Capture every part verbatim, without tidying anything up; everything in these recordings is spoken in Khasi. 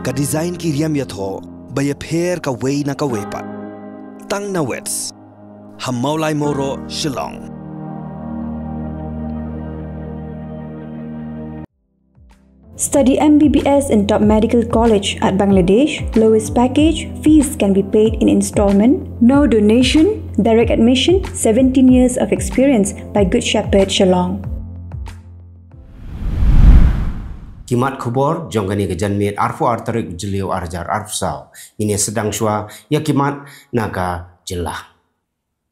Ka design ki riam ïathoh ba ïapher kawei na kawei pat. Tang na Wits ha Mawlai Mawroh, Shillong. Study M B B S in top medical college at Bangladesh. Lowest package, fees can be paid in installment. No donation, direct admission, seventeen years of experience by Good Shepherd Shillong. Ki mat khubor jong kane ka janmiet arphew ar tarik u Jylliew ar hajar arphew saw. Ngin ïa sdang shuwa ïa ki mat na ka jylla.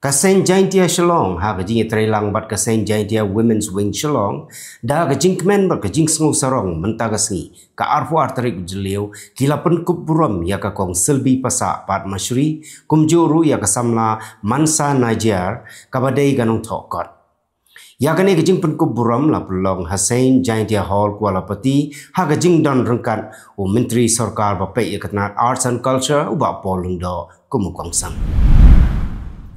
Ka Saint Jaintia Shillong ha ka jingïatreilang bad ka Saint Jaintia Women's Wing Shillong, da ka jingkmen bad ka jingsngew sarong mynta ka sngi, ka arphew ar tarik u Jylliew, ki la pynkup burom ïa ka Kong Selby Passah Padmashri, kumjuh ruh ïa ka samla Mansa Najiar, kaba dei ka nongthoh kot. Ïa kane ka jingpynkup burom la pynlong ha Saint Jaintia Hall, Kuala Pati, ha ka jingdon ryngkat u Myntri Sorkar ba peit ïa ka tnat Arts and Culture, u Bah Paul Lyngdoh, kum u kongsan.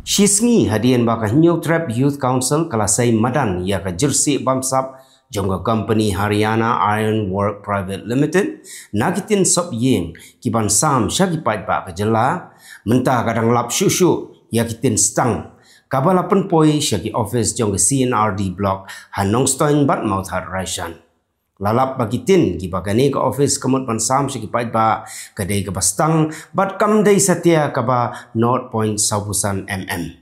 Shisngi hadien ba ka Hynñiewtrep Youth Council ka la sei madan ïa ka jersey bamsap jong ka company Haryana Iron Work Private Limited, na ki ktien sop ïing ki ban sam sha ki paidbah ka jylla, mynta ka dang lap shuh shuh ïa ki ktien stang, kaba la pynpoi sha ki office jong ka C and R D Block ha Nongstoiñ bad Mawthadraishan. La lap ba ki ktien kiba kane ka office ka mut ban sam sha ki paidbah ka dei kaba stang bad kam dei satia kaba nought point saw phew san mm.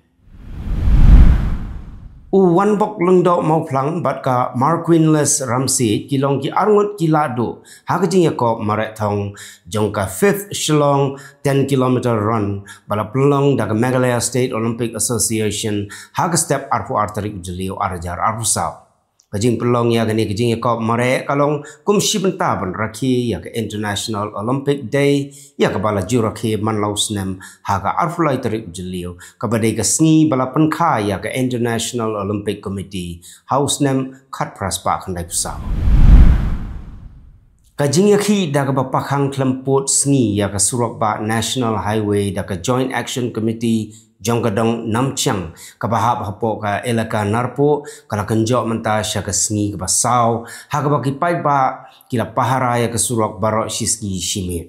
U Wanbok Lyngdoh Mawphlang bad ka Marquinless Ramsiej ki long ki arngut ki lahduh ha ka jingïakop mareh thong jong ka Fifth Shillong ten kilometer Run ba la pynlong da ka Meghalaya State Olympic Association ha ka step arphew ar tarik u Jylliew ar hajar arphew saw. Ka jingpynlong ïa kane ka jingïakop mareh ka long kum shi bynta ban rakhe ïa ka International Olympic Day, ïa kaba la ju rakhe man la u snem ha ka arphew lai tarik u Jylliew, kaba dei ka sngi ba la pynkha ïa ka International Olympic Committee ha u snem khatphra spah khyndaiphew saw. Ka jingïakhih da kaba pakhang khlem pud sngi ïa ka surok bah National Highway da ka Joint Action Committee jong ka dong Namchiang, kaba hap hapoh ka Elaka Narpuh, ka la kynjoh mynta sha ka sngi kaba saw, ha kaba ki paidbah ki la pahara ïa ka surok baroh shi sngi shi miet.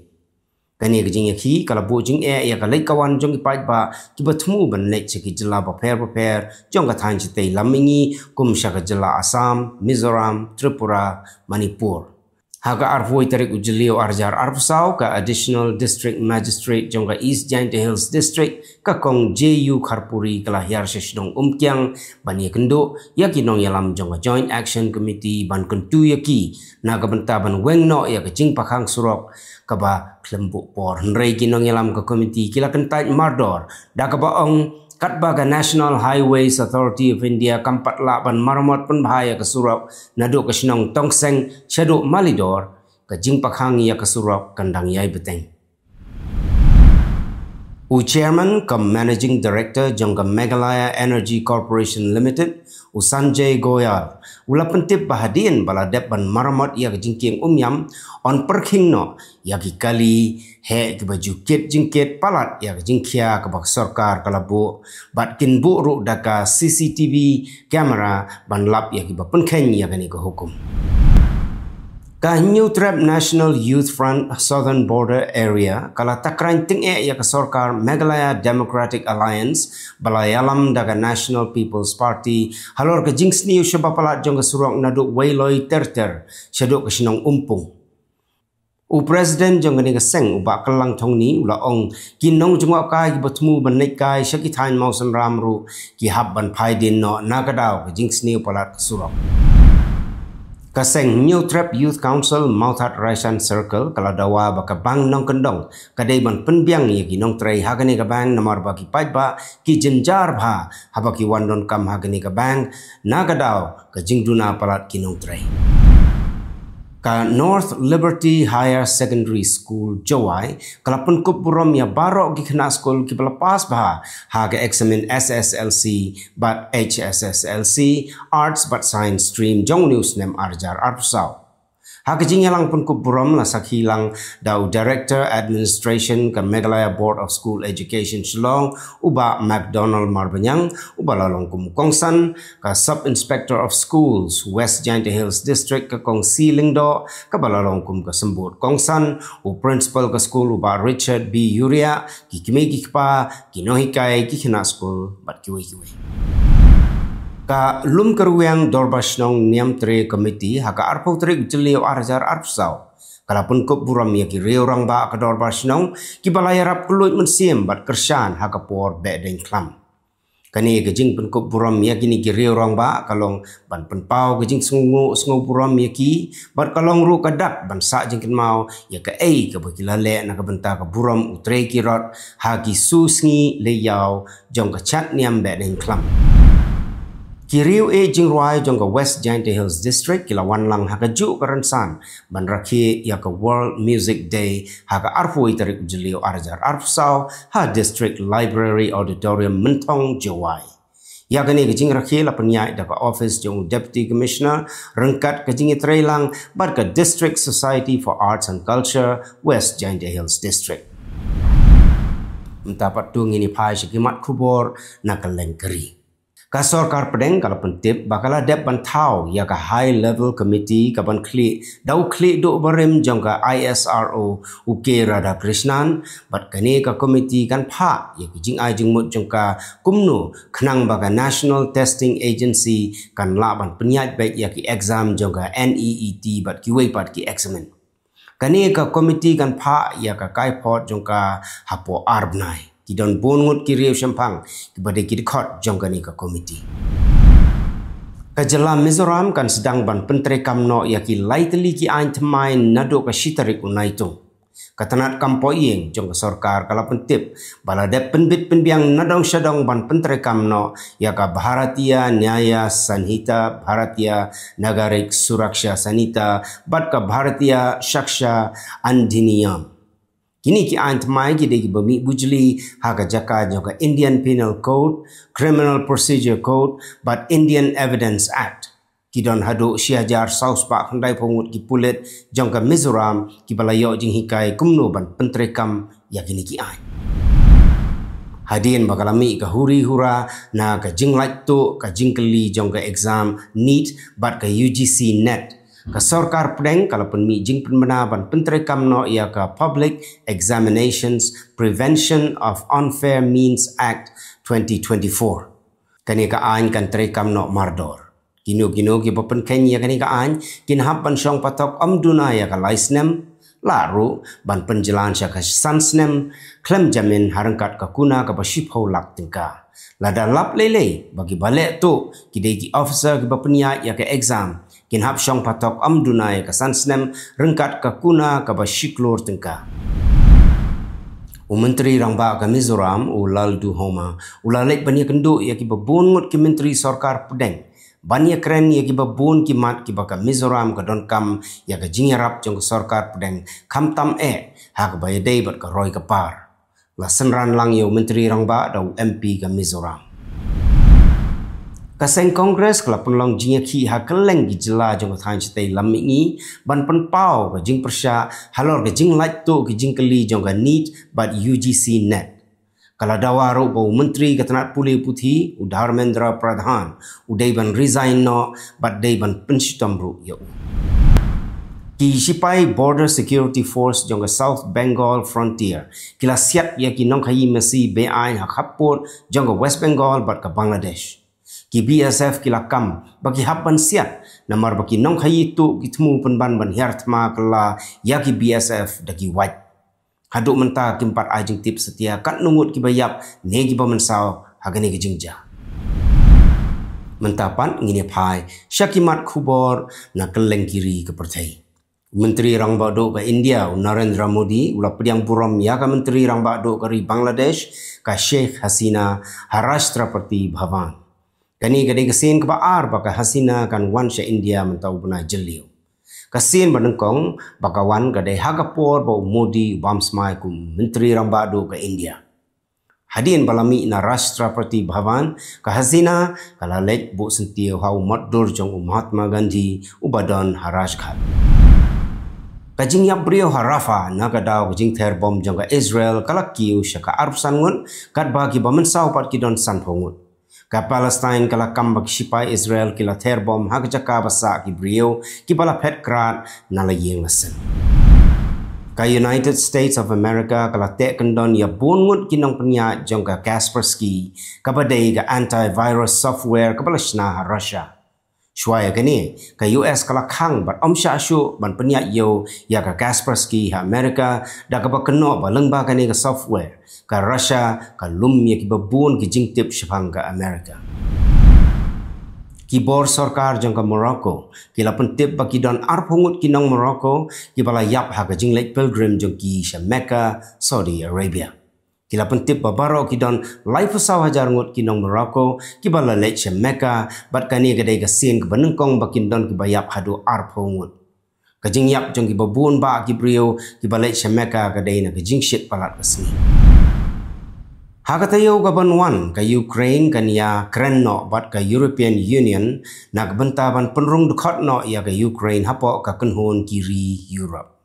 Kane ka jingïakhih ka la buh jingeh ïa ka leit ka wan jong ki paidbah kiba thmu ban leit sha ki jylla bapher bapher jong ka thaiñ shatei lam mihngi, kum sha ka jylla Assam, Mizoram, Tripura, Manipur. Ha ka arphew tarik u Jylliew ar hajar arphew saw, ka Additional District Magistrate jong ka East Jaintia Hills District, ka Kong J U Kharpuri, ka la hiar sha shnong Umkiang ban ïakynduh ïa ki nongïalam jong ka Joint Action Committee ban kyntu ïa ki na ka bynta ban weng noh ïa ka jingpakhang surok kaba khlem buh por. Hynrei ki nongïalam ka komiti ki la kyntait mardor da kaba ong katba ka National Highways Authority of India kam pat lah ban maramot pynbha ïa ka surok naduh ka shnong Tongseng shaduh Malidor, ka jingpakhang ïa ka surok kan dang ïai bteng. U Chairman cum Managing Director jong ka Meghalaya Energy Corporation Limited, u Sanjay Goyal, u la pyntip ba hadien ba la dep ban maramot ïa ka jingkieng Umiam, yn pyrkhing noh ïa ki kali heh kiba ju kit jingkit palat ïa ka jingkhia kaba ka sorkar ka la buh, bad kin buh ruh da ka C C T V camera ban lap ïa kiba pynkheiñ ïa kane ka hukum. Ka Hynñiewtrep National Youth Front Southern Border Area ka la takhraiñ tyngeh ïa ka sorkar Meghalaya Democratic Alliance ba la ïalam da ka National People's Party halor ka jingsniew shaba palat jong ka surok naduh Weiloi Terter shaduh ka shnong Umpung. U President jong kane ka seng, u Bah Kyllangthongni, u la ong, ki nongjngohkai kiba thmu ban leit kai sha ki thaiñ Mawsynram ruh ki hap ban phai dien noh na ka daw ka jingsniew palat ka surok. Ka seng Hynñiewtrep Youth Council Mawthadraishan Circle ka la dawa ba ka Bank Nongkyndong ka dei ban pynbiang ïa ki nongtrei ha kane ka bank namar ba ki paidbah ki jynjar bha haba ki wan donkam ha kane ka bank na ka daw ka jingduna palat ki nongtrei. Ka North Liberty Higher Secondary School, Jowai, ka la pynkup burom ïa baroh ki khynnah skul kiba la pass bha ha ka eksamin S S L C bad H S S L C, Arts bad Science stream jong une u snem ar hajar arphew saw. Ha ka jingïalang pynkup burom la sakhi lang da u Director Administration ka Meghalaya Board of School Education Shillong, u Bah McDonald Marbaniang, uba la long kum u kongsan, ka Sub Inspector of Schools, West Jaintia Hills District, ka Kong C Lyngdoh, kaba la long kum ka symbud kongsan, u Principal ka skul, u Bah Richard B Uriah, ki kmie ki kpa, ki nonghikai, ki khynnah skul, bad kiwei kiwei. Ka Lum Kyrwiang Dorbar Shnong Niamtre Committee ha ka arphew tarik Jylliew ar hajar arphew saw, ka la pynkup burom ïa ki riew rangbah ka Dorbar Shnong, kiba la ïarap kylluid mynsiem bad kyrshan ha ka por Behdeiñkhlam. Kane ka jingpynkup burom ïa kine ki riew rangbah ka long ban pynpaw ka jingsngew, sngew burom ïa ki, bad ka long ruh ka dak ban sah jingkynmaw ïa kaei kaba ki la leh na ka bynta ka burom u Trai Kirot ha ki suiñsngi leh ïaw jong ka Chatniam Behdeiñkhlam. Ki riew ïeit jingrwai jong ka West Jaintia Hills District ki la wan lang ha kajuh ka rynsan ban rakhe ïa ka World Music Day ha ka arphew tarik Jylliew ar hajar arphew saw ha District Library Auditorium, Mynthong, Jowai. Ïa kane ka jingrakhe la pynïaid da ka office jong u Deputy Commissioner ryngkat ka jingïatreilang bad ka District Society for Arts and Culture, West Jaintia Hills District. Mynta pat to ngin ïa phai sha ki mat khubor na kylleng ka ri. Ka sorkar pdeng ka la pyntip ba ka la dep ban thaw ïa ka High Level Committee kaban khlieh da u khlieh duh barim jong ka I S R O, u K Radhakrishnan, bad kane ka committee kan phah ïa ka jingai jingmut jong ka kumno khnang ba ka National Testing Agency kan lah ban pynïaid beit ïa ki exam jong ka N E E T bad kiwei pat ki eksamin. Kane ka committee kan phah ïa ka kaiphod jong ka hapoh ar bnai. Ki don bun ngut ki riew shemphang kiba dei ki dkhot jong kane ka committee. Ka jylla Mizoram kan sdang ban pyntreikam noh ïa ki lai tylli ki aiñ thymmai naduh ka shi tarik u Naitung. Ka tnat kam poh ïing jong ka sorkar ka la pyntip ba la dep pynbit pynbiang nadong shadong ban pyntreikam noh ïa ka Bharatiya Nyaya Sanhita, Bharatiya Nagarik Suraksha Sanhita, bad ka Bharatiya Sakshya Adhiniyam. Kine ki aiñ thymmai ki dei kiba mih bujli ha ka jaka jong ka Indian Penal Code, Criminal Procedure Code, bad Indian Evidence Act. Ki don haduh shi hajar saw spah khyndai phew ngut ki pulit jong ka Mizoram kiba la ïoh jinghikai kumno ban pyntreikam ïa kine ki aiñ. Hadien ba ka la mih ka huri hura na ka jinglait tuh ka jingkylli jong ka exam NEET bad ka U G C NET, ka sorkar pdeng ka la pynmih jingpynbna ban pyntreikam noh ïa ka Public Examinations Prevention of Unfair Means Act twenty twenty-four. Kane ka aiñ kan treikam noh mardor. Kino kino kiba pynkheiñ ïa kane ka aiñ kin hap ban shong pathok ym duna ïa ka lai snem, lah ruh ban pynjlan sha ka san snem khlem jamin ha ryngkat ka kuna kaba shiphew lak tyngka. Lada lap lei lei ba kiba leh tuh ki dei ki officer kiba pynïaid ïa ka exam, kin hap shong pathok ym duna ïa ka san snem ryngkat ka kuna kaba shi klur tyngka. U Myntri Rangbah ka Mizoram, u Lalduhoma, u la leit ban ïakynduh ïa kiba bun ngut ki myntri sorkar pdeng ban ïakren ïa kiba bun ki mat kiba ka Mizoram ka donkam ïa ka jingïarap jong ka sorkar pdeng, khamtam eh ha kaba ïadei bad ka roi ka par. La synran lang ïa u Myntri Rangbah da u M P ka Mizoram. Ka seng Congress ka la pynlong jingïakhih ha kylleng ki jylla jong ka thaiñ shatei lam mihngi ban pynpaw ka jingpyrshah halor ka jinglait tuh ki jingkylli jong ka NEET bad U G C NET. Ka la dawa ruh ba u Myntri ka tnat pule puthi, u Dharmendra Pradhan, u dei ban resign noh bad dei ban pynshitom ruh ïa u. Ki sipai Border Security Force jong ka South Bengal Frontier ki la siat ïa ki nongkhaïi masi be-aiñ ha khappud jong ka West Bengal bad ka Bangladesh. Ki B S F ki la kam ba ki hap ban siat namar ba ki nongkhaïi tuh ki thmu pynban ban hiar thma kylla ïa ki B S F da ki wait. Haduh mynta kim pat ai jingtip satia katno ngut kiba ïap ne kiba mynsaw ha kane ka jingjia. Mynta pat ngin ïa phai sha ki mat khubor na kylleng ki ri ka pyrthei. Myntri Rangbah Duh ka India, u Narendra Modi, u la pdiang burom ïa ka Myntri Rangbah Duh ka ri Bangladesh, ka Sheikh Hasina, ha Rashtrapati Bhavan. Kane ka dei ka sien kaba ar ba ka Hasina kan wan sha India mynta u bnai Jylliew. Ka sien ba nyngkong ba ka wan ka dei ha ka por ba u Modi u bam smai kum u Myntri Rangbah Duh ka India. Hadien ba la mih na Rashtrapati Bhavan, ka Hasina ka la leit buh syntiew ha u mot dur jong u Mahatma Gandhi uba don ha Rajghat. Ka jingïap briew ha Rafah na ka daw ka jingther bom jong ka Israel ka la kiew sha ka arphew san ngut, katba kiba mynsaw pat ki don sanphew ngut. Ka Palestine ka la kam ba ki shipai Israel ki la ther bom ha ka jaka ba sah ki briew kiba la phet krad na la ïing la sem. Ka United States of America ka la teh kyndon ïa bun ngut ki nongpynïaid jong ka Kaspersky, kaba dei ka antivirus software kaba la shna ha Russia. Shuwa ïa kane, ka U S ka la khang bad ym shah shuh ban pynïaid ïew ïa ka Kaspersky ha America, da kaba kynnoh ba lyngba kane ka software, ka Russia ka lum ïa kiba bun ki jingtip shaphang ka America. Ki bor sorkar jong ka Morocco ki la pyntip ba ki don arphew ngut ki nong Morocco kiba la ïap ha ka jingleit pilgrim jong ki sha Mecca, Saudi Arabia. Ki la pyntip ba baroh ki don laiphew saw hajar ngut ki nong Morocco kiba la leit sha Mecca, bad kane ka dei ka sien kaba nyngkong ba kin don kiba ïap haduh arphew ngut. Ka jingïap jong kiba bun bah ki briew kiba leit sha Mecca ka dei na ka jingshit palat ka sngi. Ha ka taïew kaban wan, ka Ukraine kan ïakren noh bad ka European Union na ka bynta ban pynrung dkhot noh ïa ka Ukraine hapoh ka kynhun ki ri Europe.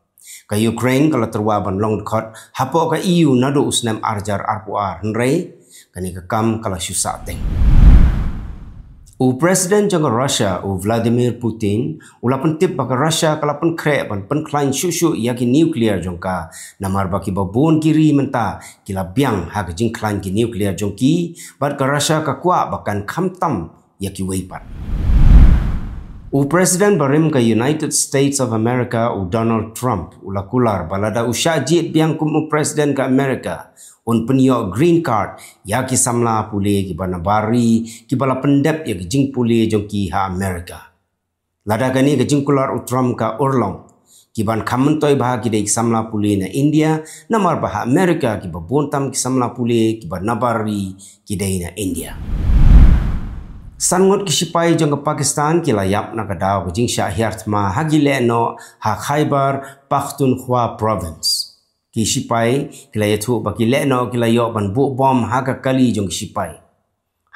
Ka Ukraine ka la tyrwa ban long dkhot hapoh ka E U naduh u snem ar hajar arphew ar, hynrei kane ka kam ka la shu sahteng. U President jong ka Russia, u Vladimir Putin, u la pyntip ba ka Russia ka la pynkhreh ban pynkhlaiñ shuh shuh ïa ki nuclear jong ka, namar ba kiba bun ki ri mynta ki la biang ha ka jingkhlaiñ ki nuclear jong ki, bad ka Russia ka kwah ba kan khamtam ïa kiwei pat. U President barim ka United States of America, u Donald Trump, u la kular ba lada u shah jied biang kum u President ka America, un pynïoh green card ïa ki samla pule kiba nabar ri kiba la pyndep ïa ki jingpule jong ki ha America. Lada kane ka jingkular u Trump ka urlong, kiban kham myntoi bha ki dei ki samla pule na India, namar ba ha America kiba bun tam ki samla pule kiba nabar ri ki dei na India. San ngut ki shipai jong ka Pakistan ki la ïap na ka daw ka jingshah hiar thma ha ki lehnoh ha Khyber Pakhtunkhwa Province. Ki shipai ki la ïathuh ba ki lehnoh ki la ïoh ban buh bom ha ka kali jong ki shipai.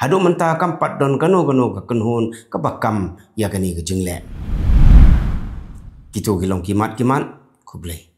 Haduh mynta kam pat don kano kano ka kynhun kaba kam ïa kane ka jingleh. Kito ki long ki mat ki mat, khublei.